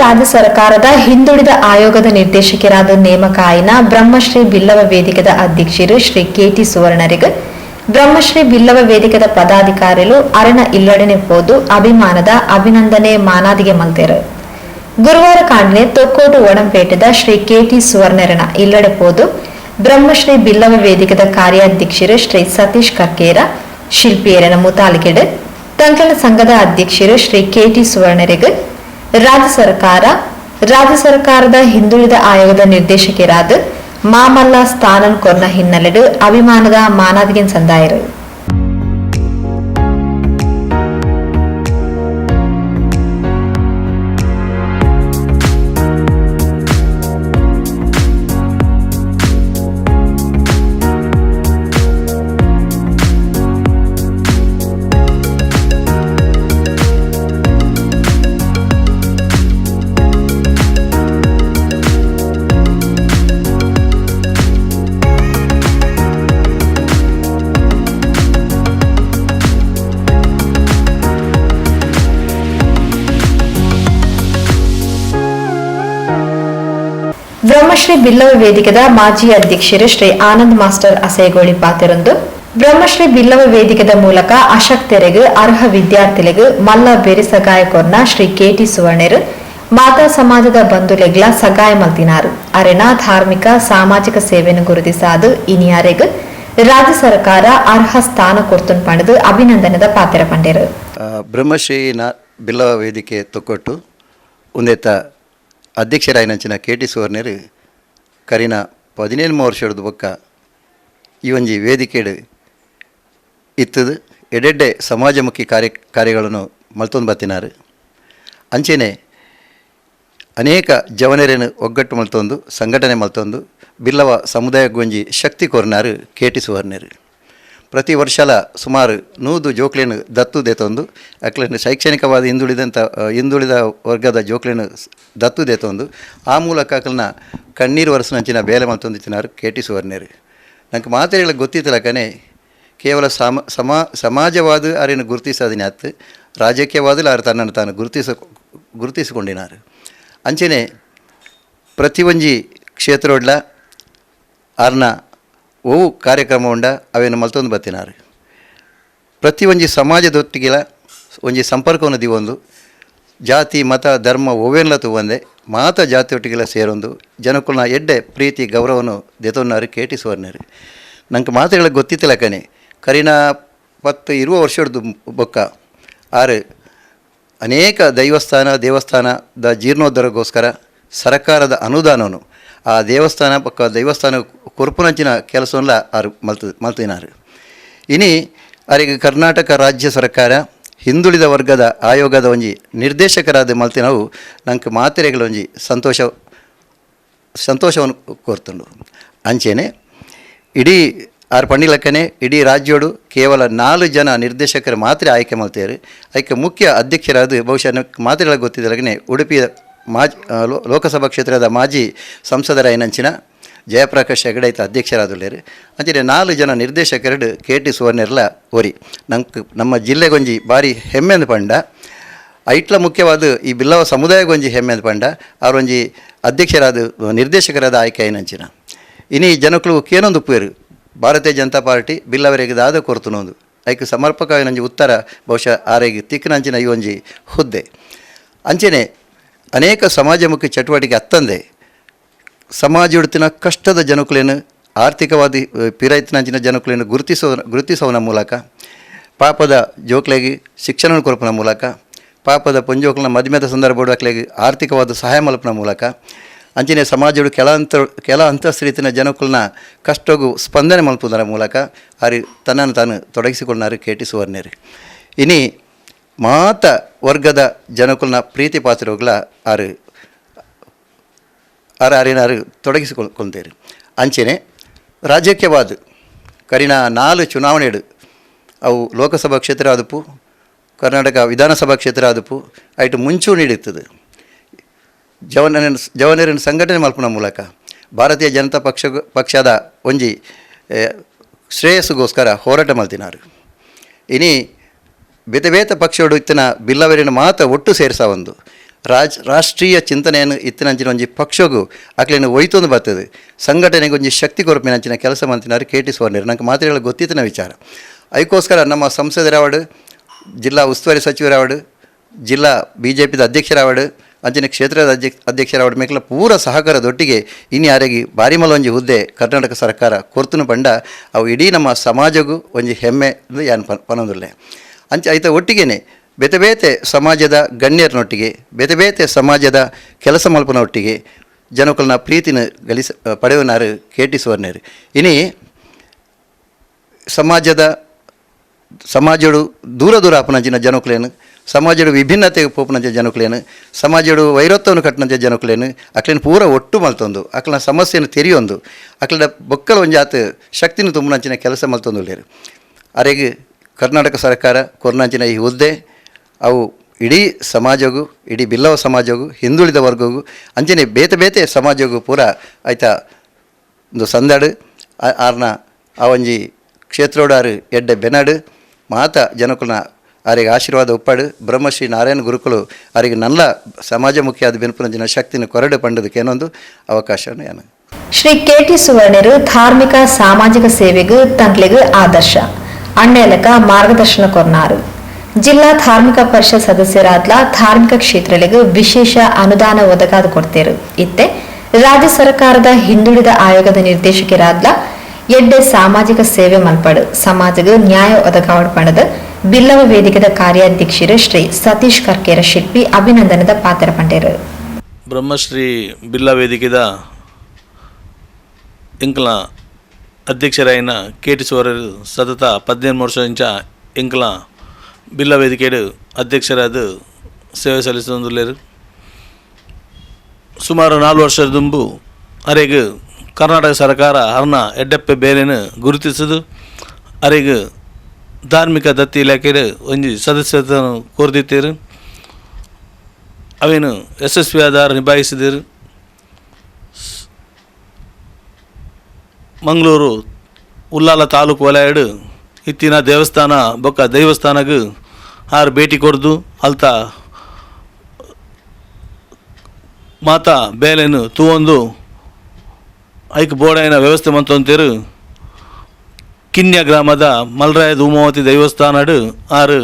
ರಾಜ್ಯ ಸರ್ಕಾರದ ಹಿಂದುಳಿದ ಆಯೋಗದ ನಿರ್ದೇಶಕರಾದ ನೇಮಕ ಆಯಿನ ಬ್ರಹ್ಮಶ್ರೀ ಬಿಲ್ಲವ ವೇದಿಕೆದ ಅಧ್ಯಕ್ಷರು ಶ್ರೀ ಕೆಟಿ ಸುವರ್ಣರಿಗೆ ಬ್ರಹ್ಮಶ್ರೀ ಬಿಲ್ಲವ ವೇದಿಕೆದ ಪದಾಧಿಕಾರಿಲು ಅರಣ ಇಲ್ಲಡನೆ ಪೋದು ಅಭಿಮಾನದ ಅಭಿನಂದನೆ ಮಾನಾದಿಗೆ ಮಲ್ತೇರು. ಗುರುವಾರ ಕಾಂಡನೆ ತೊಕ್ಕೋಟು ಒಡಂಪೇಟೆದ ಶ್ರೀ ಕೆಟಿ ಸುವರ್ಣರನ ಇಲ್ಲಡೆ ಪೋದು ಬ್ರಹ್ಮಶ್ರೀ ಬಿಲ್ಲವ ವೇದಿಕೆದ ಕಾರ್ಯಾಧ್ಯಕ್ಷರು ಶ್ರೀ ಸತೀಶ್ ಕರ್ಕೇರ ಶಿಲ್ಪಿಯರನ ಮುತಾಲಿಕೆಡು ತಂಕಣ ಸಂಘದ ಅಧ್ಯಕ್ಷರು ಶ್ರೀ ಕೆಟಿ ಸುವರ್ಣರಿಗೆ ರಾಜ್ಯ ಸರ್ಕಾರದ ಹಿಂದುಳಿದ ಆಯೋಗದ ನಿರ್ದೇಶಕರಾದ ಮಾಮಲ್ಲ ಸ್ಥಾನನ್ ಕೊರ್ನ ಹಿನ್ನೆಲೆಡು ಅಭಿಮಾನದ ಮಾನಾದಿಗೆನ್ ಸಂದಾಯರು. ಬ್ರಹ್ಮಶ್ರೀ ಬಿಲ್ಲವ ವೇದಿಕೆದ ಮಾಜಿ ಅಧ್ಯಕ್ಷರು ಶ್ರೀ ಆನಂದ್ ಮಾಸ್ಟರ್ ಅಸೇಗೋಳಿ ಪಾತೆರೊಂದು ಬ್ರಹ್ಮಶ್ರೀ ಬಿಲ್ಲವ ವೇದಿಕೆದ ಮೂಲಕ ಅಶಕ್ತರೆಗ್ ಅರ್ಹ ವಿದ್ಯಾರ್ಥಿಲೆಗ್ ಮಲ್ಲ ಬೆರಿ ಸಗಾಯ ಕೊರ್ನ ಶ್ರೀ ಕೆಟಿ ಸುವರ್ಣೆರ್ ಮಾತಾ ಸಮಾಜದ ಬಂಧುಲೆಗ್ಲ ಸಗಾಯ ಮಲ್ತಿನಾರು. ಅರೆನ ಧಾರ್ಮಿಕ ಸಾಮಾಜಿಕ ಸೇವೆಯನ್ನು ಗುರುತಿಸಾದು ಇನಿಯಾರೆಗ್ ರಾಜ್ಯ ಸರ್ಕಾರ ಅರ್ಹ ಸ್ಥಾನ ಕೊರ್ತುನ್ ಪಂಡದು ಅಭಿನಂದನೆದ ಪಾತೆರ ಪಂಡೇರು. ಬ್ರಹ್ಮಶ್ರೀ ಬಿಲ್ಲವ ವೇದಿಕೆ ತೊಕ್ಕೊಟ್ಟು ಉಂದೆತ್ತ ಅಧ್ಯಕ್ಷರಾಯಿನಂಚಿನ ಕೆ ಟಿ ಸುವರ್ಣರು ಕರಿನ 17 ವರ್ಷದ ಬೊಕ್ಕ ಈ ಒಂಜಿ ವೇದಿಕೆಡ್ ಇತ್ತದು ಎಡೆಡ್ಡೆ ಸಮಾಜಮುಖಿ ಕಾರ್ಯಗಳನ್ನು ಮಲ್ತೊಂದು ಬತ್ತಿನಾರು. ಅಂಚೆನೆ ಅನೇಕ ಜವನರೇನು ಒಗ್ಗಟ್ಟು ಮಲ್ತೊಂದು ಸಂಘಟನೆ ಮಲ್ತೊಂದು ಬಿಲ್ಲವ ಸಮುದಾಯಕ್ಕೊಂಜಿ ಶಕ್ತಿ ಕೊರ್ನಾರು ಕೆ ಟಿ ಸುವರ್ಣರು. ಪ್ರತಿ ವರ್ಷಲ ಸುಮಾರು 100 ಜೋಕ್ಲೇನು ದತ್ತು ದೇತೊಂದು ಅಕ್ಲೇನು ಶೈಕ್ಷಣಿಕವಾದ ಹಿಂದುಳಿದ ವರ್ಗದ ಜೋಕ್ಲೇನು ದತ್ತು ದೇತೊಂದು ಆ ಮೂಲಕ ಅಕ್ಲನ ಕಣ್ಣೀರು ಒರೆಸಿನಂಚಿನ ಬೇಲೆ ಮಲ್ತೊಂದಿತ್ತಿನಾರು ಕೆ ಟಿ ಸುವರ್ಣರು. ನಂಗೆ ಮಾತೆರೆಗಳ ಗೊತ್ತಿತ್ತಲಕನೆ ಕೇವಲ ಸಮಾಜವಾದ ಅರೇನು ಗುರುತಿಸೋದಿನ ರಾಜಕೀಯವಾದಲು ಆರು ತನ್ನನ್ನು ತಾನು ಗುರುತಿಸಿಕೊಂಡಿನಾರು. ಅಂಚೆನೆ ಪ್ರತಿಯೊಂಜಿ ಕ್ಷೇತ್ರೊಡ್ಲ ಆರ್ನ ಒವು ಕಾರ್ಯಕ್ರಮ ಉಂಡ ಅವೇನು ಮಲ್ತೊಂದು ಬತ್ತಿನಾರು. ಪ್ರತಿಯೊಂಜಿ ಸಮಾಜದೊಟ್ಟಿಗೆಲ ಒಂಜಿ ಸಂಪರ್ಕವನ್ನು ದಿವೊಂದು ಜಾತಿ ಮತ ಧರ್ಮ ಒವೇನ್ಲ ತೂವಂದೆ ಮಾತ ಜಾತಿಯೊಟ್ಟಿಗೆಲ ಸೇರೊಂದು ಜನಕುಲ್ನ ಎಡ್ಡೆ ಪ್ರೀತಿ ಗೌರವನು ದೆತೊನ್ನಾರು ಕೆ ಟಿ ಸುವರ್ಣರು. ನಂಗೆ ಮಾತೆಗಳ ಗೊತ್ತಿತ್ತಲಕನೆ ಕರಿನ 10-20 ವರ್ಷದ ಬೊಕ್ಕ ಆರು ಅನೇಕ ದೇವಸ್ಥಾನದ ಜೀರ್ಣೋದ್ಧಾರಕ್ಕೋಸ್ಕರ ಸರ್ಕಾರದ ಅನುದಾನವನ್ನು ಆ ದೇವಸ್ಥಾನ ಪಕ್ಕ ದೇವಸ್ಥಾನ ಕೊರ್ಪುನಂಚಿನ ಕೆಲಸವನ್ನ ಆರು ಮಲ್ತಿನಾರು. ಇನಿ ಅರಿಗೆ ಕರ್ನಾಟಕ ರಾಜ್ಯ ಸರ್ಕಾರ ಹಿಂದುಳಿದ ವರ್ಗದ ಆಯೋಗದ ಒಂಜಿ ನಿರ್ದೇಶಕರಾದ ಮಲ್ತಿನವು ನಂಗೆ ಮಾತೆರೆಗಳೊಂಜಿ ಸಂತೋಷವನ್ನು ಕೋರ್ತುಂಡು. ಅಂಚೆನೆ ಇಡೀ ಆರು ಪಂಡಿಲಕ್ಕನೆ ಇಡೀ ರಾಜ್ಯೋಡು ಕೇವಲ 4 ಜನ ನಿರ್ದೇಶಕರು ಮಾತ್ರ ಆಯ್ಕೆ ಮಲ್ತೇರು. ಅದಕ್ಕೆ ಮುಖ್ಯ ಅಧ್ಯಕ್ಷರಾದ ಬಹುಶಃ ಮಾತೆರೆಗಳ ಗೊತ್ತಿದ್ದಲಗನೆ ಉಡುಪಿಯ ಲೋಕಸಭಾ ಕ್ಷೇತ್ರದ ಮಾಜಿ ಸಂಸದರಾಯಿನಂಚಿನ ಜಯಪ್ರಕಾಶ್ ಹೆಗಡೆ ಐತ ಅಧ್ಯಕ್ಷರಾದುಳ್ಳೇರು. ಅಂಚನೆ 4 ಜನ ನಿರ್ದೇಶಕರು ಕೆ ಟಿ ಸುವರ್ಣೆರ್ಲ ಒರಿ. ನಂಗೆ ನಮ್ಮ ಜಿಲ್ಲೆಗೊಂಜಿ ಭಾರಿ ಹೆಮ್ಮೆಂದು ಪಂಡ ಐಟ್ಲ ಮುಖ್ಯವಾದ ಈ ಬಿಲ್ಲವ ಸಮುದಾಯಗೊಂಜಿ ಹೆಮ್ಮೆಂದು ಪಂಡ ಅವರೊಂಜಿ ಅಧ್ಯಕ್ಷರಾದ ನಿರ್ದೇಶಕರಾದ ಆಯ್ಕೆ ಆಯಿನಂಚಿನ. ಇನಿ ಜನಕ್ಕಳು ಕೇನೊಂದು ಉಪ್ಪೇರು ಭಾರತೀಯ ಜನತಾ ಪಾರ್ಟಿ ಬಿಲ್ಲವರಿಗೆ ದಾದ ಕೊರ್ತುನೊಂದು ಐಕ್ ಸಮರ್ಪಕವಾಯಿನಂಜಿ ಉತ್ತರ ಬಹುಶಃ ಆರೆಗೆ ತಿಕ್ಕನಂಚಿನ ಈ ಒಂಜಿ ಹುದ್ದೆ. ಅಂಚೆನೆ ಅನೇಕ ಸಮಾಜಮುಖಿ ಚಟುವಟಿಕೆ ಅತ್ತಂದೆ ಸಮಾಜುಡ್ತಿನ ಕಷ್ಟದ ಜನಕುಲೇನು ಆರ್ಥಿಕವಾದಿ ಪಿರೈತನಂಚಿನ ಜನಕುಲೇನು ಗುರುತಿಸೋನ ಮೂಲಕ ಪಾಪದ ಜೋಕ್ಲೆಗೆ ಶಿಕ್ಷಣ ಕೊರಪನ ಮೂಲಕ ಪಾಪದ ಪೊಂಜೋಕ್ಲನ ಮದುಮೆದ ಸಂದರ್ಭ ಅಕ್ಲೆಗೆ ಆರ್ಥಿಕವಾದ ಸಹಾಯ ಮಲ್ಪನ ಮೂಲಕ ಅಂಚನೆ ಸಮಾಜಡು ಕೆಲ ಅಂತಸ್ರೀತಿನ ಜನಕುಲನ ಕಷ್ಟಗೂ ಸ್ಪಂದನೆ ಮಲ್ಪುದರ ಮೂಲಕ ಆರಿ ತನ್ನನ್ನು ತಾನು ತೊಡಗಿಸಿಕೊಂಡಾರು ಕೆ ಟಿ ಸುವರ್ಣರು. ಇನಿ ಮಾತ ವರ್ಗದ ಜನಕುಲನ ಪ್ರೀತಿ ಪಾತ್ರಗಳ ಆರು ಆರು ಆರಿನಾರು ತೊಡಗಿಸಿಕೊಂತೇರು. ಅಂಚೆನೆ ರಾಜಕೀಯವಾದ ಕರಿನ 4 ಚುನಾವಣೆಡು ಅವು ಲೋಕಸಭಾ ಕ್ಷೇತ್ರ ಆದಪು ಕರ್ನಾಟಕ ವಿಧಾನಸಭಾ ಕ್ಷೇತ್ರ ಆದಪು ಐಟು ಮುಂಚೂಣಿ ಹಿಡಿತದೆ. ಜವನರನ್ನು ಸಂಘಟನೆ ಮಲ್ಪುನ ಮೂಲಕ ಭಾರತೀಯ ಜನತಾ ಪಕ್ಷದ ಒಂಜಿ ಶ್ರೇಯಸ್ಸುಗೋಸ್ಕರ ಹೋರಾಟ ಮಲ್ತಿನಾರು. ಇನಿ ಬೇತೆ ಬೇತೆ ಪಕ್ಷಗಳು ಇತ್ತಿನ ಬಿಲ್ಲವರಿನ ಮಾತ ಒಟ್ಟು ಸೇರಿಸ ಒಂದು ರಾಷ್ಟ್ರೀಯ ಚಿಂತನೆಯನ್ನು ಇತ್ತಿನಂಚಿನ ಒಂಜಿ ಪಕ್ಷಗೂ ಅಕ್ಲೆನ ಒಯ್ತೊಂದು ಬರ್ತದೆ ಸಂಘಟನೆಗೆ ಒಂಜಿ ಶಕ್ತಿ ಕೊರಪಿನಂಚಿನ ಕೆಲಸ ಮಂತಿನಾರು ಕೆ ಟಿ ಸುವರ್ಣರು. ನಂಗೆ ಮಾತ್ರೆಗಳ ಗೊತ್ತಿತ್ತಿನ ವಿಚಾರ. ಅದಕ್ಕೋಸ್ಕರ ನಮ್ಮ ಸಂಸದರಾವಡು, ಜಿಲ್ಲಾ ಉಸ್ತುವಾರಿ ಸಚಿವರಾವಡು, ಜಿಲ್ಲಾ ಬಿಜೆಪಿದ ಅಧ್ಯಕ್ಷರಾವಡು, ಅಂಚಿನ ಕ್ಷೇತ್ರದ ಅಧ್ಯಕ್ಷರಾವಡು ಮೇಕಲ ಪೂರ ಸಹಕಾರದೊಟ್ಟಿಗೆ ಇನ್ನು ಯಾರಿಗೆ ಬಾರಿ ಮಲ ಒಂಜಿ ಹುದ್ದೆ ಕರ್ನಾಟಕ ಸರ್ಕಾರ ಕೊರ್ತುನು ಪಂಡ ಅವು ಇಡೀ ನಮ್ಮ ಸಮಾಜಗೂ ಒಂಜಿ ಹೆಮ್ಮೆ ಯಾನ್ ಪನೊಂದುಲ್ಲೆ. ಅಂಚ ಐತ ಒಟ್ಟಿಗೆನೆ ಬೇತೆ ಬೇತೆ ಸಮಾಜದ ಗಣ್ಯರನೊಟ್ಟಿಗೆ, ಬೇತೆ ಬೇತೆ ಸಮಾಜದ ಕೆಲಸ ಮಲ್ಪನ ಒಟ್ಟಿಗೆ ಜನಕುಲ್ನ ಪ್ರೀತಿನ ಗಳಿಸ ಪಡೆಯುವನಾರು ಕೆ ಟಿ ಸುವರ್ಣರು. ಇನಿ ಸಮಾಜಡು ದೂರ ದೂರ ಆಪುನಂಚಿನ ಜನಕುಲೇನು, ಸಮಾಜಡು ವಿಭಿನ್ನತೆಗೆ ಪೋಪುನಂಚಿನ ಜನಕುಲೇನು, ಸಮಾಜಡು ವೈರತ್ವವನ್ನು ಕಟ್ಟನಂಚಿನ ಜನಕುಲೇನು ಅಕ್ಲೇನು ಪೂರ ಒಟ್ಟು ಮಲ್ತೊಂದು ಅಕ್ಲನ ಸಮಸ್ಯೆಯನ್ನು ತೆರೆಯೊಂದು ಅಕ್ಲನ ಬೊಕ್ಕಲ ಒಂಜಾತ್ ಶಕ್ತಿನ ತುಂಬುನಂಚಿನ ಕೆಲಸ ಮಲ್ತೊಂದು ಉಲ್ಲೇರು. ಅರೆಗ್ ಕರ್ನಾಟಕ ಸರ್ಕಾರ ಕೊರ್ನಂಚಿನ ಈ ಹುದ್ದೆ ಅವು ಇಡೀ ಸಮಾಜಗೂ, ಇಡೀ ಬಿಲ್ಲವ ಸಮಾಜಗೂ, ಹಿಂದುಳಿದ ವರ್ಗಗೂ, ಅಂಚನೆ ಬೇತೆ ಬೇತೆ ಸಮಾಜಗೂ ಪೂರ ಆಯ್ತಾ ಒಂದು ಸಂದಡು ಆರ್ನ ಆ ಒಂಜಿ ಕ್ಷೇತ್ರೋಡಾರು ಎಡ್ಡೆ ಬೆನಡು ಮಾತ ಜನಕುಲ್ನ ಆರಿಗೆ ಆಶೀರ್ವಾದ ಉಪ್ಪಾಡು. ಬ್ರಹ್ಮಶ್ರೀ ನಾರಾಯಣ ಗುರುಕುಲು ಆರಿಗೆ ನಲ್ಲ ಸಮಾಜಮುಖಿಯಾದ ಬೆನ್ಪುನ ಶಕ್ತಿನ ಕೊರಡು ಪಂಡದಕ್ಕೆ ಏನೊಂದು ಅವಕಾಶವನ್ನು ಏನು. ಶ್ರೀ ಕೆ ಟಿ ಸುವರ್ಣರು ಧಾರ್ಮಿಕ ಸಾಮಾಜಿಕ ಸೇವೆಗೂ ತಂಕ್ಲೆಗ್ ಆದರ್ಶ ಅಣ್ಣೆಲಕ ಮಾರ್ಗದರ್ಶನ ಕೊರ್ನಾರು. ಜಿಲ್ಲಾ ಧಾರ್ಮಿಕ ಪರಿಷತ್ ಸದಸ್ಯರಾದ್ಲ ಧಾರ್ಮಿಕ ಕ್ಷೇತ್ರಗಳಿಗೆ ವಿಶೇಷ ಅನುದಾನ ಒದಗಾದು ಕೊಡ್ತೇರು. ಇತ್ತೆ ರಾಜ್ಯ ಸರ್ಕಾರದ ಹಿಂದುಳಿದ ಆಯೋಗದ ನಿರ್ದೇಶಕರಾದ್ಲ ಎಡ್ಡೆ ಸಾಮಾಜಿಕ ಸೇವೆ ಮಲ್ಪಡು ಸಮಾಜಕ್ಕೆ ನ್ಯಾಯ ಒದಗಾವಡ್ ಪಣದ ಬಿಲ್ಲವ ವೇದಿಕೆದ ಕಾರ್ಯಾಧ್ಯಕ್ಷರು ಶ್ರೀ ಸತೀಶ್ ಕರ್ಕೇರ ಶಿಲ್ಪಿ ಅಭಿನಂದನದ ಪಾತ್ರ ಪಂಡೇರು. ಬ್ರಹ್ಮಶ್ರೀ ಬಿಲ್ಲ ವೇದಿಕೆದ ಎಂಕ್ಲ ಅಧ್ಯಕ್ಷರಾಯಿನ ಕೆ ಟಿ ಸುವರ್ಣರು ಸತತ 15 ವರ್ಷ ಎಂಕ್ಲ ಬಿಲ್ಲ ವೇದಿಕೆಡು ಅಧ್ಯಕ್ಷರಾದ ಸೇವೆ ಸಲ್ಲಿಸೊಂದುಲ್ಲೆರ್. ಸುಮಾರು 4 ವರ್ಷದ ದುಂಬು ಅರೆಗ್ ಕರ್ನಾಟಕ ಸರ್ಕಾರ ಅರ್ನ ಎಡ್ಡೆಪ್ಪೆ ಬೇಲೆನ್ ಗುರುತಿಸದು ಅರೆಗ್ ಧಾರ್ಮಿಕ ದತ್ತಿ ಇಲಾಖೆಡ್ ಒಂಜಿ ಸದಸ್ಯತ್ವನು ಕೋರ್ದಿತ್ತೆರ್. ಅವೇನು ಯಶಸ್ವಿಯಾದ ನಿಭಾಯಿಸಿದರು. ಮಂಗಳೂರು ಉಲ್ಲಾಲ ತಾಲೂಕು ವಲಯಡ್ ಇತ್ತಿನ ದೇವಸ್ಥಾನ ಬೊಕ್ಕ ದೈವಸ್ಥಾನಗ್ ಆರ್ ಭೇಟಿ ಕೊರ್ದು ಅಲ್ತ ಮಾತಾ ಬೇಲೆನ್ ತೂವೊಂದು ಐಕ್ ಬೋಡಾಯಿನ ವ್ಯವಸ್ಥೆ ಮಂತೊಂತೆರ್. ಕಿನ್ಯ ಗ್ರಾಮದ ಮಲ್ರಾಯ ಧೂಮಾವತಿ ದೇವಸ್ಥಾನಡ್ ಆರ್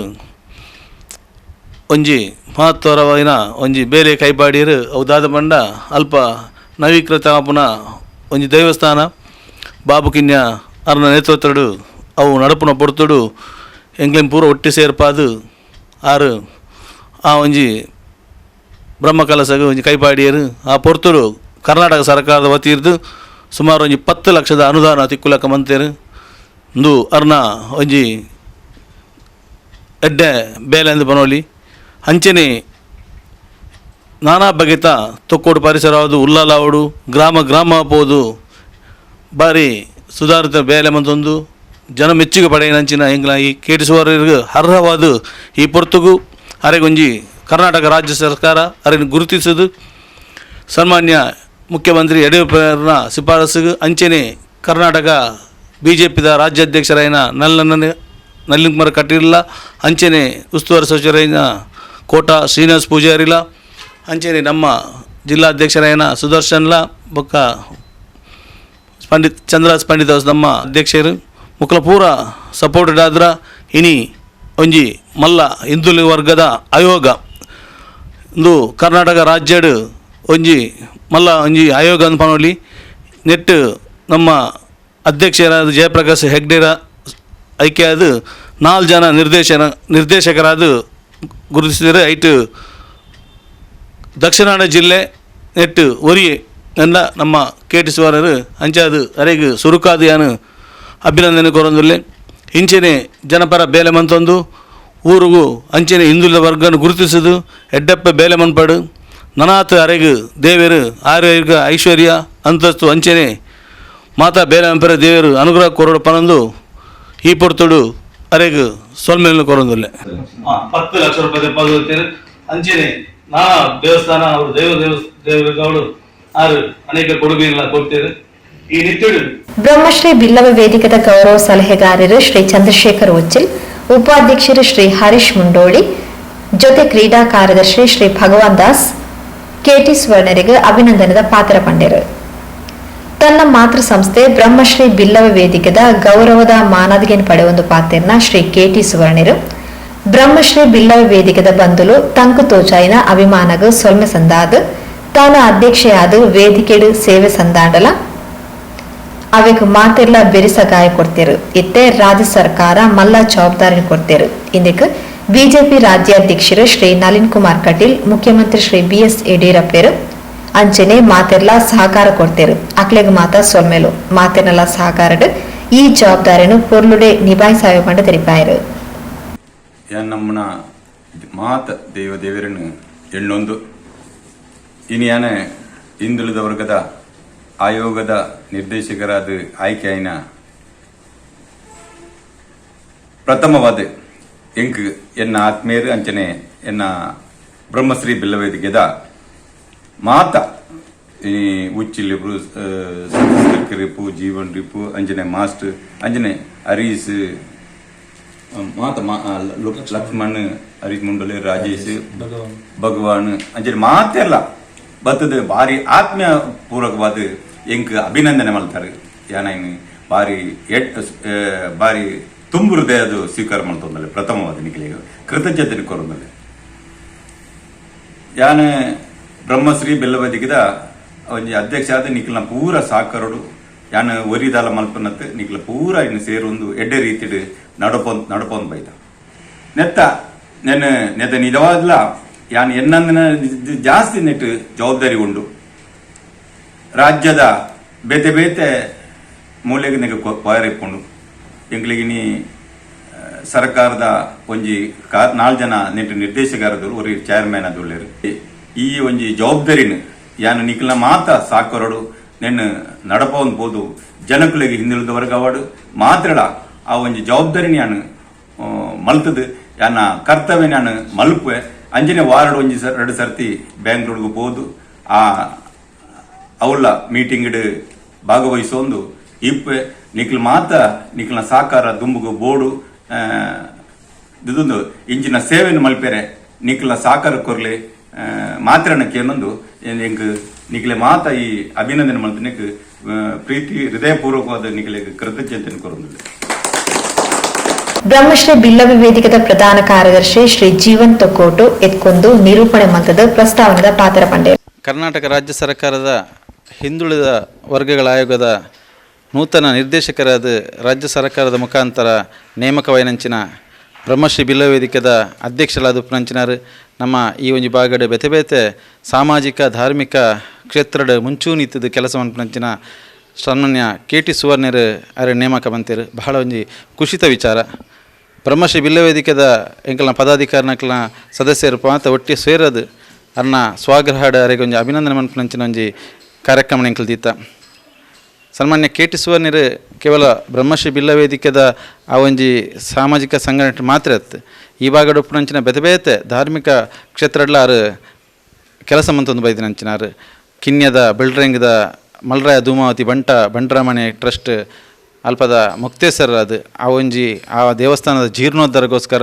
ಒಂಜಿ ಮಹತ್ವರವಾಯಿನ ಒಂಜಿ ಬೇಲೆ ಕೈಪಾಡಿಯೆರ್. ಅವು ದಾದ ಪಂಡ ಅಲ್ಪ ನವೀಕೃತ ಆಪುನ ಒಂಜಿ ದೇವಸ್ಥಾನ ಬಾಬು ಕಿನ್ಯ ಅರ್ನ ನೇತೃತ್ವಡ್ ಅವು ನಡಪುನ ಪೊರ್ತುಡು ಎಂಕ್ಲೆನ್ ಪೂರ ಒಟ್ಟಿ ಸೇರ್ಪಾದ್ ಆರ್ ಆ ಒಂಜಿ ಬ್ರಹ್ಮಕಲಸಗ್ ಒಂಜಿ ಕೈಪಾಡಿಯೆರ್. ಆ ಪೊರ್ತುಡು ಕರ್ನಾಟಕ ಸರ್ಕಾರದ ವತಿರ್ದ್ ಸುಮಾರು ಒಂಜಿ 10 ಲಕ್ಷದ ಅನುದಾನ ತಿಕ್ಕುಲಕ ಮಂತೆರ್. ಉಂದು ಅರ್ನ ಒಂಜಿ ಎಡ್ಡೆ ಬೇಲೆ ಅಂದ್ ಪನೊಲಿ. ಅಂಚನೆ ನಾನಾ ಬಗೆತ ತೊಕ್ಕೊಡು ಪರಿಸರ ಉಲ್ಲಾಲಾವಡು ಗ್ರಾಮ ಗ್ರಾಮ ಪೋದು ಬಾರಿ ಸುಧಾರಿತ ಬೇಲೆ ಮಂತೊಂದು ಜನ ಮೆಚ್ಚುಗೆ ಪಡೆಯಿನಂಚಿನ ಎಂಕ್ಲ ಈ ಕೆ ಟಿ ಸುವರ್ಣೆರ್ಗ್ ಅರ್ಹವಾದ ಈ ಪೊರ್ತುಗು ಅರೆಗೊಂಜಿ ಕರ್ನಾಟಕ ರಾಜ್ಯ ಸರ್ಕಾರ ಅರೆನ್ ಗುರುತಿಸದು ಸನ್ಮಾನ್ಯ ಮುಖ್ಯಮಂತ್ರಿ ಯಡಿಯೂರಪ್ಪನ ಶಿಫಾರಸುಗು ಅಂಚನೆ ಕರ್ನಾಟಕ ಬಿಜೆಪಿದ ರಾಜ್ಯಾಧ್ಯಕ್ಷರಾಯಿನ ನಳಿನ್ ಕುಮಾರ್ ಕಟೀಲ, ಅಂಚನೆ ಉಸ್ತುವಾರಿ ಸಚಿವರಾಯಿನ ಕೋಟ ಶ್ರೀನಿವಾಸ್ ಪೂಜಾರಿಲ, ಅಂಚನೆ ನಮ್ಮ ಜಿಲ್ಲಾಧ್ಯಕ್ಷರಾಯಿನ ಸುದರ್ಶನ್ಲ ಬೊಕ್ಕ ಪಂಡಿತ್ ಚಂದ್ರರಾಜ್ ಪಂಡಿತ್ ನಮ್ಮ ಅಧ್ಯಕ್ಷರು ಮುಕ್ಲ ಪೂರ ಸಪೋರ್ಟೆಡ್ ಆದ್ರ ಇನಿ ಒಂಜಿ ಮಲ್ಲ ಹಿಂದುಳಿದ ವರ್ಗದ ಆಯೋಗ ಇಂದು ಕರ್ನಾಟಕ ರಾಜ್ಯಡ್ ಒಂಜಿ ಮಲ್ಲ ಒಂಜಿ ಆಯೋಗ ಅಂದ್ ಪನೊಲಿ. ನೆಟ್ ನಮ್ಮ ಅಧ್ಯಕ್ಷರಾದ ಜಯಪ್ರಕಾಶ್ ಹೆಗ್ಡೇರ ಆಯ್ಕೆಯಾದ 4 ಜನ ನಿರ್ದೇಶಕರಾದ ಗುರುತಿಸಿದರೆ ಐಟ್ ದಕ್ಷಿಣ ಕನ್ನಡ ಜಿಲ್ಲೆ ನೆಟ್ ಒರಿ ಎಂದ ನಮ್ಮ ಕೆ ಟಿ ಸುವರ್ಣರು ಅಂಚಾದ್ ಅರೆಗ್ ಸುರುಕಾದ್ ಯಾನ್ ಅಭಿನಂದನೆ ಕೊರೊಂದುಲ್ಲೆ. ಇಂಚನೆ ಜನಪರ ಬೇಲೆ ಮಂತೊಂದು ಊರುಗು ಅಂಚನೆ ಹಿಂದುಳಿದ ವರ್ಗನು ಗುರುತಿಸದು ಎಡ್ಡೆಪ್ಪ ಬೇಲೆ ಮನ್ಪಡು ನನಾತ್ ಅರೆಗ್ ದೇವೆರು ಆರೋಗ್ಯ ಐಶ್ವರ್ಯ ಅಂತಸ್ತು ಅಂಚನೆ ಮಾತಾ ಬೇಲೆ ಮಂಪೆರೆ ದೇವೆರು ಅನುಗ್ರಹ ಕೊರಡು ಪನೊಂದು ಈ ಪೊರ್ತುಡು ಅರೆಗ್ ಸೊಲ್ಮೆಯನ್ನು ಕೊರೊಂದುಲ್ಲೆ. 10 ಲಕ್ಷ ರೂಪಾಯಿ ಅಂಚನೆ ನಾ ದೇವಸ್ಥಾನ ಅವರು ದೇವ ದೇವರುಗಳು ಆರು ಅನೇಕ ಕೊಡುಗೆಗಳನ್ನ ಕೊಡ್ತೇವೆ ಈ ನಿಟ್ಟಿಡು. ಬ್ರಹ್ಮಶ್ರೀ ಬಿಲ್ಲವ ವೇದಿಕೆದ ಗೌರವ ಸಲಹೆಗಾರರು ಶ್ರೀ ಚಂದ್ರಶೇಖರ್ ಉಚ್ಚಿಲ್, ಉಪಾಧ್ಯಕ್ಷರು ಶ್ರೀ ಹರೀಶ್ ಮುಂಡೋಳಿ, ಜೊತೆ ಕ್ರೀಡಾ ಕಾರ್ಯದರ್ಶಿ ಶ್ರೀ ಭಗವಾನ್ ದಾಸ್ ಕೆಟಿ ಸುವರ್ಣರಿಗೆ ಅಭಿನಂದನದ ಪಾತ್ರ ಪಂಡೆರು. ತನ್ನ ಮಾತೃ ಸಂಸ್ಥೆ ಬ್ರಹ್ಮಶ್ರೀ ಬಿಲ್ಲವ ವೇದಿಕೆದ ಗೌರವದ ಮಾನಾದಿಗೆನ್ ಪಡೆಯೊಂದು ಪಾತೆರ್ನ ಶ್ರೀ ಕೆಟಿ ಸುವರ್ಣರು ಬ್ರಹ್ಮಶ್ರೀ ಬಿಲ್ಲವ ವೇದಿಕೆದ ಬಂಧುಲು ತಂಕು ತೋಚಾಯಿನ ಅಭಿಮಾನಗ ಸೊಲ್ಮೆ ಸಂದಾದ್ ತಾನು ಅಧ್ಯಕ್ಷೆಯಾದ ವೇದಿಕೆಡು ಸೇವೆ ಸಂದಾಂಡಲ ಅವೆಕ್ ಮಾತೆರ್ಲ ಬೆರಿಸಗಾಯ ಕೊಡ್ತೇರು. ಇತ್ತೆ ರಾಜ್ಯ ಸರ್ಕಾರ ಮಲ್ಲ ಜವಾಬ್ದಾರಿ ಕೊಡ್ತೇರು. ಇಂದಕ್ಕೆ ಬಿಜೆಪಿ ರಾಜ್ಯಾಧ್ಯಕ್ಷರು ಶ್ರೀ ನಳಿನ್ ಕುಮಾರ್ ಕಟೀಲ್, ಮುಖ್ಯಮಂತ್ರಿ ಶ್ರೀ ಬಿಎಸ್ ಯಡಿಯೂರಪ್ಪರು ಅಂಚನೆ ಮಾತೆರ್ಲ ಸಹಕಾರ ಕೊಡ್ತೇರು. ಅಕ್ಲೆಗ್ ಮಾತ ಸೊಲ್ಮೆಲು. ಮಾತೆರ್ನಲ ಸಹಕಾರಡ್ ಈ ಜವಾಬ್ದಾರಿಯನ್ನು ಪೊರ್ಲುಡೆ ನಿಭಾಯಿಸಾವೆ ಪಂಡ ತೆರಿಪಾಯರು. ನಮ್ಮನ ಮಾತ ದೇವ ದೇವರನ್ನು ಎಣ್ಣೊಂದು ಇನಿಯಾನ ಹಿಂದುಳಿದ ವರ್ಗದ ಆಯೋಗದ ನಿರ್ದೇಶಕರಾದ ಆಯ್ಕೆಯಾಯಿನ ಪ್ರಥಮವಾದ ಎಂಕ್ ಎನ್ನ ಆತ್ಮೀಯರು ಅಂಚನೆ ಎನ್ನ ಬ್ರಹ್ಮಶ್ರೀ ಬಿಲ್ಲವೇದಿಕೆದ ಮಾತ ಈ ಉಚ್ಚಿಲಿಬ್ರು ಸತೀಶ್ ರಿಪು ಜೀವನ್ ರಿಪು ಅಂಜನೆ ಮಾಸ್ಟರ್ ಅಂಜನೆ ಹರೀಶ್ ಮಾತ ಲಕ್ಷ್ಮಣ್ ಹರೀಶ್ ಮುಂಡಲೆ ರಾಜೇಶ್ ಭಗವಾನ್ ಅಂಜನೆ ಮಾತೆಲ್ಲ ಬತ್ತದ ಭಾರಿ ಆತ್ಮೀಯ ಪೂರ್ವಕವಾದ ಎಂಕ್ ಅಭಿನಂದನೆ ಮಲ್ತಾರೆ. ಯಾನೈನ್ ಭಾರಿ ಭಾರಿ ತುಂಬು ಹೃದಯ ಅದು ಸ್ವೀಕಾರ ಮಾಡ್ತೊಂದಲ್ಲ. ಪ್ರಥಮವಾದ ನಿಖಲಿಗೆ ಕೃತಜ್ಞತೆ ಕೊರೊಂದಲ್ಲ. ಯಾನ ಬ್ರಹ್ಮಶ್ರೀ ಬೆಲ್ಲವದಿಗಿದ ಒಂಜಿ ಅಧ್ಯಕ್ಷ ಆದ ನಿಖಲ್ನ ಪೂರ ಸಾಕರಡು ಯಾನ ಒರಿದಾಲ ಮಲ್ಪನತ್ ನಿಖಲ ಪೂರ ಇನ್ನು ಸೇರೊಂದು ಎಡ್ಡೆ ರೀತಿಡ್ ನಡಪೊಂದು ನಡಪೊಂದು ಬೈದ ನೆತ್ತ ನೆನ್ ನೆತ್ತ ನಿಜವಾದ್ಲ ಯಾನ್ ಎನ್ನಂದಿನ ಜಾಸ್ತಿ ನೆಟ್ ಜವಾಬ್ದಾರಿ ಉಂಡು. ರಾಜ್ಯದ ಬೇತೆ ಬೇತೆ ಮೂಲೆಗೆ ನೆಗೆ ಪೋಯರ್ ಇಪ್ಪುಂಡು. ಎಂಕ್ಲೆಗಿನಿ ಸರ್ಕಾರದ ಒಂಜಿ ನಾಲ್ ಜನ ನೆಟ್ ನಿರ್ದೇಶಕರದವರು, ಒರಿ ಚೇರ್ಮನ್ ಅದುಲ್ಲೆರ್. ಈ ಒಂಜಿ ಜವಾಬ್ದಾರಿನ ಯಾನ್ ನಿಕ್ಲ್ನ ಮಾತ ಸಾಕರಡು ನೆನ್ ನಡಪವೊಂದು ಪೋದು ಜನಕುಲೆಗ್ ಹಿಂದುಳಿದ ವರ್ಗವಾಡು ಮಾತ್ರಡ ಆ ಒಂಜಿ ಜವಾಬ್ದಾರಿನ ಯಾನ್ ಮಲ್ತದು ಯಾನ ಕರ್ತವ್ಯ ನಾನು ಮಲ್ಪುವೆ. ಅಂಚನೆ ವಾರಡ್ ಒಂಜಿ ರಡ್ಡ್ ಸರ್ತಿ ಬ್ಯಾಂಗ್ಳೂರ್ಗ್ ಪೋದು ಆ ಅವಳ ಮೀಟಿಂಗ್ ಭಾಗವಹಿಸೊಂದು ಇಪ್ಪೆ. ನಿಕ್ಲ್ ಮಾತ ನಿಕ್ಲ್ನ ಸಾಕಾರ ದುಂಬುಗು ಬೋಡು ಇದೊಂದು ಇಂಚಿನ ಸೇವೆಯನ್ನು ಮಲ್ಪೆರೆ ನಿಕ್ಲ ಸಾಕಾರ ಕೊರ್ಲೆ ಮಾತ್ರನ ಕೇನೊಂದು ಎಂಕ್ ನಿಕ್ಲೆ ಮಾತ ಈ ಅಭಿನಂದನೆ ಮಲ್ತನಿಕ್ ಪ್ರೀತಿ ಹೃದಯಪೂರ್ವಕವಾದ ನಿಕ್ಲೆಗ್ ಕೃತಜ್ಞತೆಯನ್ನು ಕೊರೊಂದುಲ್ಲೆ. ಬ್ರಹ್ಮಶ್ರೀ ಬಿಲ್ಲವ ವೇದಿಕೆದ ಪ್ರಧಾನ ಕಾರ್ಯದರ್ಶಿ ಶ್ರೀ ಜೀವನ್ ತೊಕ್ಕೋಟು ಎತ್ಕೊಂದು ನಿರೂಪಣೆ ಮಲ್ತದ ಪ್ರಸ್ತಾವನೆದ ಪಾತ್ರ ಪಂಡೆ. ಕರ್ನಾಟಕ ರಾಜ್ಯ ಸರ್ಕಾರದ ಹಿಂದುಳಿದ ವರ್ಗಗಳ ಆಯೋಗದ ನೂತನ ನಿರ್ದೇಶಕರಾದ ರಾಜ್ಯ ಸರ್ಕಾರದ ಮುಖಾಂತರ ನೇಮಕವಾಯಿನಂಚಿನ ಬ್ರಹ್ಮಶ್ರೀ ಬಿಲ್ಲವ ವೇದಿಕೆದ ಅಧ್ಯಕ್ಷರಾದ ಉಪ್ಪುನಂಚಿನಾರು, ನಮ್ಮ ಈ ಒಂಜಿ ಭಾಗಡ್ ಬೇತೆ ಬೇತೆ ಸಾಮಾಜಿಕ ಧಾರ್ಮಿಕ ಕ್ಷೇತ್ರದ ಮುಂಚೂಣಿತ್ತದ ಕೆಲಸ ಮನ್ಪುನಂಚಿನ ಸನ್ಮಾನ್ಯ ಕೆ ಟಿ ಸುವರ್ಣರು ಅರೆ ನೇಮಕ ಬಂತೇರು ಬಹಳ ಒಂಜಿ ಖುಷಿತ ವಿಚಾರ. ಬ್ರಹ್ಮಶ್ರೀ ಬಿಲ್ಲವ ವೇದಿಕೆದ ಎಂಕಲ್ನ ಪದಾಧಿಕಾರಿನಕ್ಲನ ಸದಸ್ಯರು ಮಾತ ಒಟ್ಟಿ ಸೇರದು ಅರ್ನ ಸ್ವಾಗ್ರಹಡ ಅರೆಗೆ ಒಂಜಿ ಅಭಿನಂದನೆ ಮನ್ಪುನಂಚಿನ ಒಂಜಿ ಕಾರ್ಯಕ್ರಮ ಎಂಕಲ್ ದೀತ. ಸನ್ಮಾನ್ಯ ಕೆ ಟಿ ಸುವರ್ಣರು ಕೇವಲ ಬ್ರಹ್ಮಶ್ರೀ ಬಿಲ್ಲ ವೇದಿಕೆದ ಆ ಒಂಜಿ ಸಾಮಾಜಿಕ ಸಂಘಟನೆ ಮಾತ್ರ ಅತ್ತು, ಈ ಭಾಗಡ್ ಉಪ್ಪುನಂಚಿನ ಬೇತೆ ಬೇತೆ ಧಾರ್ಮಿಕ ಕ್ಷೇತ್ರಡ್ಲ ಆರು ಕೆಲಸ ಮಂತೊಂದು ಬೈದಿನಂಚಿನಾರು. ಕಿನ್ಯದ ಬೆಳ್ರಂಗದ ಮಲ್ರಾಯ ಧೂಮಾವತಿ ಬಂಟ ಬಂಟ್ರಮಣೆ ಟ್ರಸ್ಟ್ ಅಲ್ಪದ ಮುಕ್ತೇಸರ್ ಅದು ಆ ಒಂಜಿ ಆ ದೇವಸ್ಥಾನದ ಜೀರ್ಣೋದ್ಧಾರಕ್ಕೋಸ್ಕರ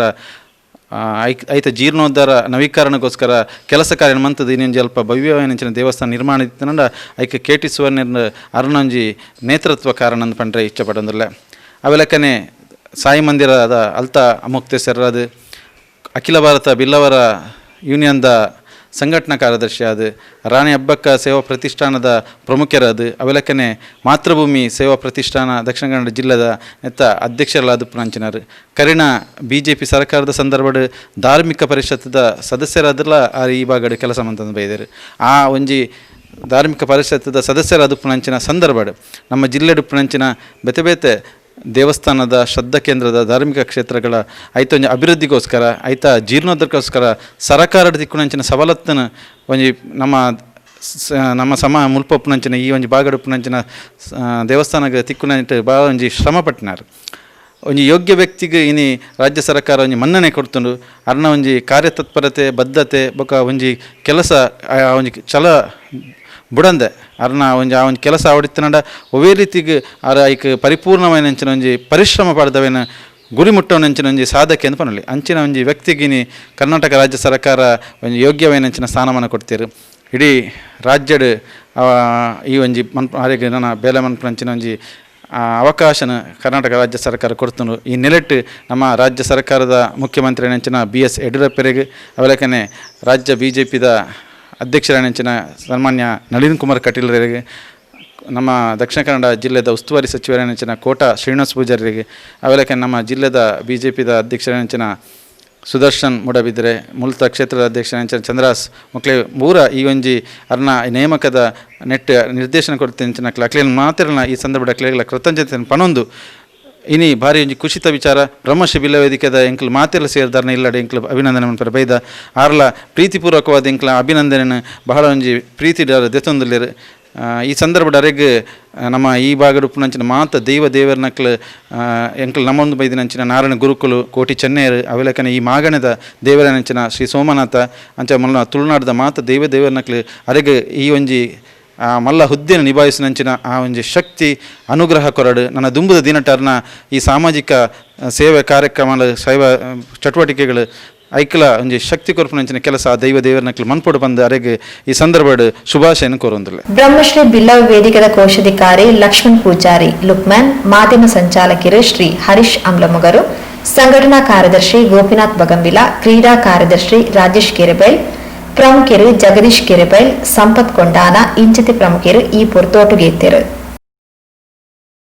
ಐತ ಜೀರ್ಣೋದ್ಧಾರ ನವೀಕರಣಕ್ಕೋಸ್ಕರ ಕೆಲಸ ಕಾರ್ಯ ಮಂತದ ಇನ್ನೊಂಜಿ ಅಲ್ಪ ಭವ್ಯವಾಯಿನಂಚಿನ ದೇವಸ್ಥಾನ ನಿರ್ಮಾಣ ಇತ್ತಂಡ ಐಕ್ ಕೆ ಟಿ ಸುವರ್ಣರ್ ಅರುಣೊಂಜಿ ನೇತೃತ್ವ ಕಾರಣ ಅಂದ್ ಪಂಡ್ರೆ ಇಚ್ಛೆ ಪಡೊಂದುಲ್ಲೆ. ಅವೆಲಕ್ಕನೆ ಸಾಯಿ ಮಂದಿರದ ಅಲ್ತ ಮುಕ್ತೇಸರ್ ಅದು, ಅಖಿಲ ಭಾರತ ಬಿಲ್ಲವರ ಯೂನಿಯನ್ದ ಸಂಘಟನಾ ಕಾರ್ಯದರ್ಶಿ ಅದು, ರಾಣಿ ಅಬ್ಬಕ್ಕ ಸೇವಾ ಪ್ರತಿಷ್ಠಾನದ ಪ್ರಮುಖರಾದ, ಅವೆಲಕ್ಕನೆ ಮಾತೃಭೂಮಿ ಸೇವಾ ಪ್ರತಿಷ್ಠಾನ ದಕ್ಷಿಣ ಕನ್ನಡ ಜಿಲ್ಲೆದ ನೆತ್ತ ಅಧ್ಯಕ್ಷರಾದ ಪುನಂಚಿನಾರು. ಕರಿಣ ಬಿಜೆಪಿ ಸರ್ಕಾರದ ಸಂದರ್ಭಡ್ ಧಾರ್ಮಿಕ ಪರಿಷತ್ತದ ಸದಸ್ಯರಾದ್ರಲ ಆ ಈ ಭಾಗಡ್ ಕೆಲಸ ಮಂತಂದು ಬೈದರು. ಆ ಒಂಜಿ ಧಾರ್ಮಿಕ ಪರಿಷತ್ತದ ಸದಸ್ಯರಾದ ಪುನಂಚಿನ ಸಂದರ್ಭಡ್ ನಮ್ಮ ಜಿಲ್ಲೆಡ್ ಪುನಂಚಿನ ಬೇತೆ ಬೇತೆ ದೇವಸ್ಥಾನದ ಶ್ರದ್ಧಾ ಕೇಂದ್ರದ ಧಾರ್ಮಿಕ ಕ್ಷೇತ್ರಗಳ ಐತ ಒಂಜಿ ಅಭಿವೃದ್ಧಿಗೋಸ್ಕರ, ಐತ ಜೀರ್ಣೋದ್ಧಾರಕ್ಕೋಸ್ಕರ ಸರಕಾರದ ದಿಕ್ಕುನಂಚಿನ ಸವಲತ್ತನ್ನು ಒಂಜಿ ನಮ್ಮ ನಮ್ಮ ಸಮ ಮುಲ್ಪ ಉಪ್ಪುನಂಚಿನ ಈ ಒಂಜಿ ಭಾಗಡ್ ಉಪ್ಪುನಂಚಿನ ದೇವಸ್ಥಾನಗ್ ತಿಕ್ಕುನಂಚ ಭಾಳ ಒಂಜಿ ಶ್ರಮ ಪಟ್ಟಿನಾರು. ಒಂಜಿ ಯೋಗ್ಯ ವ್ಯಕ್ತಿಗೆ ಇನಿ ರಾಜ್ಯ ಸರ್ಕಾರ ಒಂಜಿ ಮನ್ನಣೆ ಕೊಡ್ತುಂಡು. ಅರ್ನ ಒಂಜಿ ಕಾರ್ಯತತ್ಪರತೆ, ಬದ್ಧತೆ ಬೊಕ ಒಂಜಿ ಕೆಲಸ ಆ ಒಂಜಿ ಛಲ ಬುಡಂದೆ ಅರ್ನ ಒಂಜಿ ಆ ಒಂಜಿ ಕೆಲಸ ಆವಡಿತ್ತನಂಡ ಒವ್ವೇ ರೀತಿಗೆ ಆರ್ ಐಕ್ ಪರಿಪೂರ್ಣವಾಯಿನಂಚಿನ ಒಂಜಿ ಪರಿಶ್ರಮ ಪಡೆದವೇನ. ಗುರಿ ಮುಟ್ಟವನಂಚಿನ ಒಂಜಿ ಸಾಧಕೆ ಅಂತ ಪನೊಲಿ. ಅಂಚಿನ ಒಂಜಿ ವ್ಯಕ್ತಿಗಿನಿ ಕರ್ನಾಟಕ ರಾಜ್ಯ ಸರ್ಕಾರ ಒಂಜಿ ಯೋಗ್ಯವಾಯಿನಂಚಿನ ಸ್ಥಾನಮಾನ ಕೊಡ್ತೀರು. ಇಡೀ ರಾಜ್ಯಡ್ ಈ ಒಂಜಿ ಮನ್ಪ ಆರೆಗ್ ನನ ಬೇಲೆ ಮನ್ಪುನಂಚಿನ ಒಂಜಿ ಅವಕಾಶನ ಕರ್ನಾಟಕ ರಾಜ್ಯ ಸರ್ಕಾರ ಕೊಡ್ತುಂಡು. ಈ ನೆಲೆಟ್ ನಮ್ಮ ರಾಜ್ಯ ಸರ್ಕಾರದ ಮುಖ್ಯಮಂತ್ರಿ ನಂಚಿನ ಬಿ ಎಸ್ ಯಡಿಯೂರಪ್ಪರಿಗೆ, ಅವಲಕನೆ ರಾಜ್ಯ ಬಿಜೆಪಿದ ಅಧ್ಯಕ್ಷರಾನಂಚಿನ ಸನ್ಮಾನ್ಯ ನಳಿನ್ ಕುಮಾರ್ ಕಟೀಲರಿಗೆ, ನಮ್ಮ ದಕ್ಷಿಣ ಕನ್ನಡ ಜಿಲ್ಲೆದ ಉಸ್ತುವಾರಿ ಸಚಿವರಾನಂಚಿನ ಕೋಟ ಶ್ರೀನಿವಾಸ ಪೂಜಾರಿಗೆ, ಅವಲಕ ನಮ್ಮ ಜಿಲ್ಲೆದ ಬಿಜೆಪಿದ ಅಧ್ಯಕ್ಷರಾನಂಚಿನ ಸುದರ್ಶನ್ ಮೂಡಬಿದ್ರೆ, ಮುಲ್ತ ಕ್ಷೇತ್ರದ ಅಧ್ಯಕ್ಷರಾಂಚಿನ ಚಂದ್ರಾಸ್ ಮೊಕ್ಲೆ ಮೂರ ಈ ಒಂಜಿ ಅರ್ನ ನೇಮಕದ ನೆಟ್ ನಿರ್ದೇಶನ ಕೊಡ್ತಿಂಚಿನ ಅಕ್ಲೇನ್ ಮಾತ್ರನ ಈ ಸಂದರ್ಭದ ಅಕ್ಲೆಗ್ಲ ಕೃತಜ್ಞತೆ ಪನೊಂದು. ಇನಿ ಭಾರಿ ಒಂಜಿ ಕುಷಿತ ವಿಚಾರ. ಬ್ರಹ್ಮಶ್ರೀ ಬಿಲ್ಲ ವೇದಿಕೆದ ಎಂಕ್ಲು ಮಾತೆಲ್ಲ ಸೇರಿದಾರನ ಇಲ್ಲಡೆ ಎಂಕ್ಲು ಅಭಿನಂದನೆ ಮನ್ಪರೆ ಬೈದ. ಆರ್ಲ ಪ್ರೀತಿಪೂರ್ವಕವಾದ ಎಂಕ್ಲ ಅಭಿನಂದನೆನ ಬಹಳ ಒಂಜಿ ಪ್ರೀತಿ ದೆತ್ತೊಂದುಲ್ಲೆರ್. ಈ ಸಂದರ್ಭಡ್ ಅರೆಗ್ ನಮ್ಮ ಈ ಭಾಗಡ್ ಉಪ್ಪುನಂಚಿನ ಮಾತ ದೈವ ದೇವರ್ನಕ್ಲು, ಎಂಕ್ಲು ನಮ್ಮೊಂದು ಬೈದಿನಂಚಿನ ನಾರಾಯಣ ಗುರುಕುಲು, ಕೋಟಿ ಚೆನ್ನೈಯರು, ಅವೆಲಕನೆ ಈ ಮಾಗಣದ ದೇವರನಂಚಿನ ಶ್ರೀ ಸೋಮನಾಥ, ಅಂಚ ಮಲ್ಲ ತುಳುನಾಡದ ಮಾತ ದೈವ ದೇವರ್ನಕ್ಲು ಅರೆಗ್ ಈ ಒಂಜಿ ಮಲ್ಲ ಹುದ್ದೆನ ನಿಭಾಯಿಸಿನಂಚಿನ ಆ ಒಂಜಿ ಶಕ್ತಿ ಅನುಗ್ರಹ ಕೊರಡು. ನನ್ನ ದುಂಬುದ ದಿನಟರ್ನ ಈ ಸಾಮಾಜಿಕ ಸೇವೆ ಕಾರ್ಯಕ್ರಮ, ಶೈವ ಚಟುವಟಿಕೆಗಳು ಐಕ್ಲ ಒಂಜಿ ಶಕ್ತಿ ಕೊರ್ಪುನಂಚಿನ ಕೆಲಸ ಆ ದೈವ ದೇವರನಕ್ಲು ಮನ್ಪೊಡು ಬಂದು ಅರೆಗ್ ಈ ಸಂದರ್ಭಡ್ ಶುಭಾಶಯನ ಕೋರೊಂದುಲ್ಲೆ. ಬ್ರಹ್ಮಶ್ರೀ ಬಿಲ್ಲವ ವೇದಿಕೆದ ಕೋಶಾಧಿಕಾರಿ ಲಕ್ಷ್ಮಣ್ ಪೂಜಾರಿ ಲುಕ್ಮನ್, ಮಾಧ್ಯಮ ಸಂಚಾಲಕರು ಶ್ರೀ ಹರೀಶ್ ಅಮ್ಲಮೊಗರು, ಸಂಘಟನಾ ಕಾರ್ಯದರ್ಶಿ ಗೋಪಿನಾಥ್ ಬಗಂಬಿಲ, ಕ್ರೀಡಾ ಕಾರ್ಯದರ್ಶಿ ರಾಜೇಶ್ ಕೆರೆಬೈಲ್, ಪ್ರಮುಖರು ಜಗದೀಶ್ ಕೆರೆಬೈಲ್, ಸಂಪತ್ ಕೊಂಡಾನ ಇಂಚಿತಿ ಪ್ರಮುಖರು ಈ ಪೊರ್ತೋಟುಗೇತೆರು.